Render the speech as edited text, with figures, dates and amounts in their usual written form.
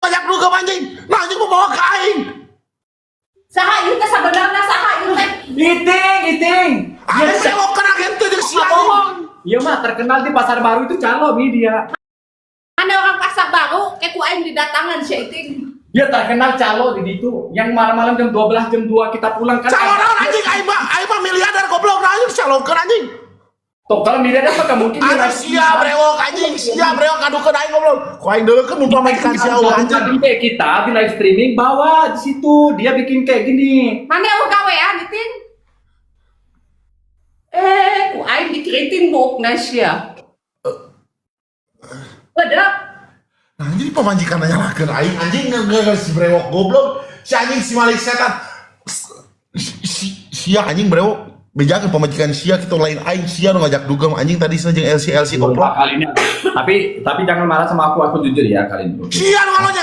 Ngajak dugem, anjing. Nah, anjing mau bawa ke aing. Saha ieu teh sabenerna, saha ieu teh? Iting, Iting. Aing brewok kena henteu jeung sia, anjing. Iya mah terkenal di Pasar Baru itu calo mi dia. Mana orang Pasar Baru kayak ku aing didatangan si Iting. Dia terkenal calo di situ. Yang malam-malam jam 12, jam 2 kita pulang kan. Calo naon, anjing? Aing mah miliarder, goblok. Nah, anjing calokeun, anjing. Tuh, kalau miliarder mah gak mungkin dia Aduh, sia brewok, anjing, sia brewok ngadukeun aing, goblok. Ku aing deuleukeun mun pamajikan sia euweuh, anjing. Kayak kita di live streaming bawa di situ dia bikin kayak gini. Mana euweuh gawean, Iting? Eh, ku aing dikeriting buukna sia. Bedak. Nah, anjing, pamajikan nyalahkeun aing, anjing, nggak si brewok goblok. Si anjing, si malik setan. Si sia, anjing, brewok. Bejakeun pamajikan sia kitu, lain aing, sia nu ngajak dugem, anjing, tadi jeung LC LC goblok. Kali ini. Tapi jangan marah sama aku jujur ya kali ini. Sia nu ngalonyek.